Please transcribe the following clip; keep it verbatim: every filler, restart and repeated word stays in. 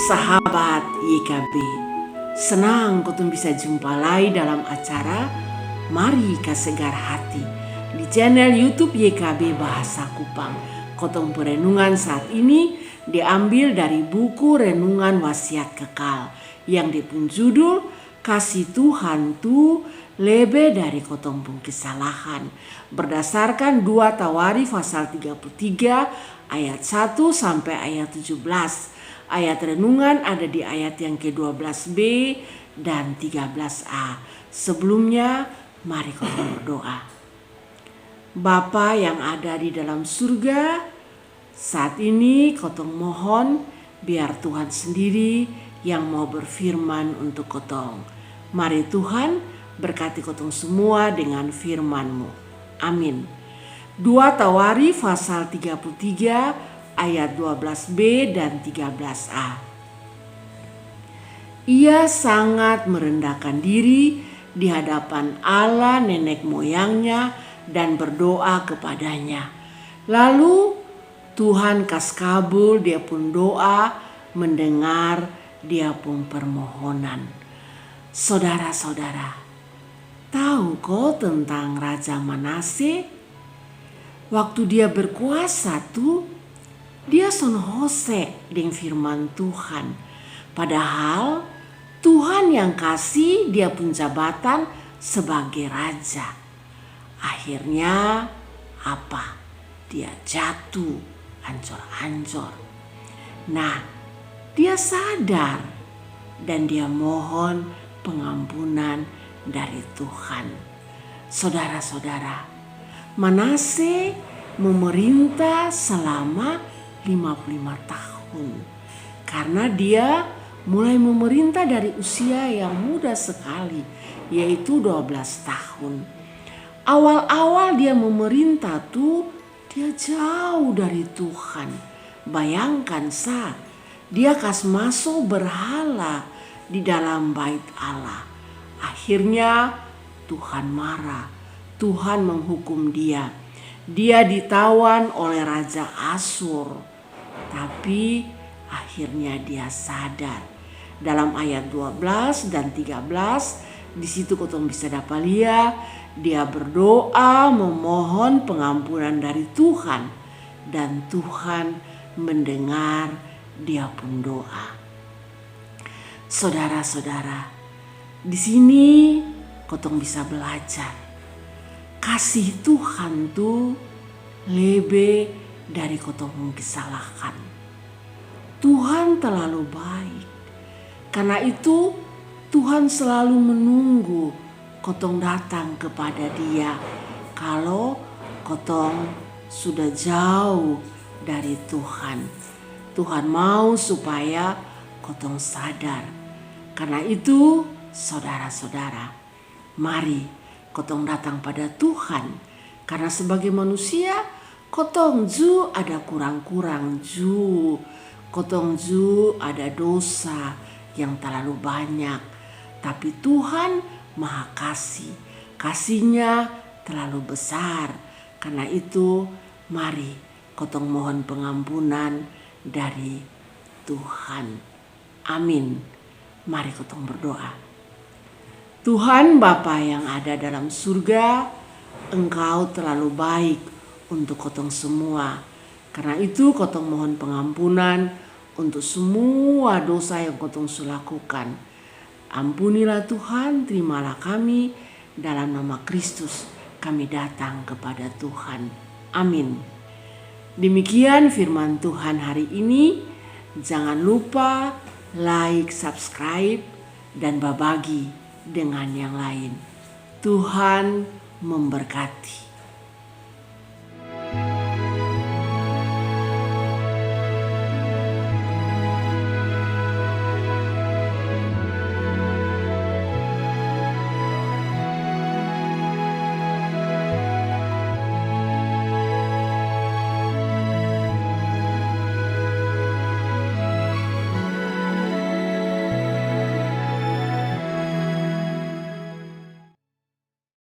Sahabat Y K B, senang kotong bisa jumpa lai dalam acara Mari Kasegar Hati di channel YouTube Y K B Bahasa Kupang. Kotong perenungan saat ini diambil dari buku Renungan Wasiat Kekal yang dia pung judul Kasih Tuhan tu lebe dari kotong pung kesalahan. Berdasarkan dua Tawari pasal tiga puluh tiga ayat satu sampai ayat tujuh belas. Ayat renungan ada di ayat yang kedua belas B dan tiga belas A. Sebelumnya, mari kotong berdoa. Bapa yang ada di dalam surga, saat ini kotong mohon biar Tuhan sendiri yang mau berfirman untuk kotong. Mari Tuhan berkati kotong semua dengan firman-Mu. Amin. Dua Tawari pasal tiga puluh tiga ayat dua belas B dan tiga belas A. Ia sangat merendahkan diri di hadapan Allah nenek moyangnya dan berdoa kepadanya. Lalu Tuhan kas kabul dia pung doa, mendengar dia pung permohonan. Sodara-sodara, tau ko tentang Raja Manase? Waktu dia berkuasa tu, dia son hose deng firman Tuhan. Padahal Tuhan yang kasi dia pung jabatan sebagai raja. Akhirnya apa? Dia jatuh ancor-ancor. Nah, dia sadar dan dia mohon pengampunan dari Tuhan. Sodara-sodara, Manase memerintah selama lima puluh lima tahun. Karena dia mulai memerintah dari usia yang muda sekali, yaitu dua belas tahun. Awal-awal dia memerintah tu, dia jauh dari Tuhan. Bayangkan sa, dia kas maso berhala di dalam bait Allah. Akhirnya Tuhan marah. Tuhan menghukum dia. Dia ditawan oleh Raja Asur. Tapi akhirnya dia sadar. Dalam ayat dua belas dan tiga belas, di situ kotong bisa dapa lia, dia berdoa memohon pengampunan dari Tuhan, dan Tuhan mendengar dia pung doa. Sodara-sodara, di sini kotong bisa belajar kasih Tuhan tu lebe dari kotong pung kesalahan. Tuhan terlalu baik. Karena itu, Tuhan selalu menunggu kotong datang kepada Dia kalo kotong sudah jauh dari Tuhan. Tuhan mau supaya kotong sadar. Karena itu, sodara-sodara, mari kotong datang pada Tuhan. Karena sebagai manusia, kotong ju ada kurang-kurang ju. Kotong ju ada dosa yang terlalu banyak. Tapi Tuhan Maha Kasih. Kasih-Nya terlalu besar. Karena itu, mari kotong mohon pengampunan dari Tuhan. Amin. Mari kotong berdoa. Tuhan Bapa yang ada dalam surga, Engkau terlalu baik untuk kotong semua. Karena itu kotong mohon pengampunan untuk semua dosa yang kotong su lakukan. Ampunilah Tuhan, terimalah kami, dalam nama Kristus kami datang kepada Tuhan. Amin. Demikian firman Tuhan hari ini. Jangan lupa like, subscribe, dan babagi dengan yang lain. Tuhan memberkati.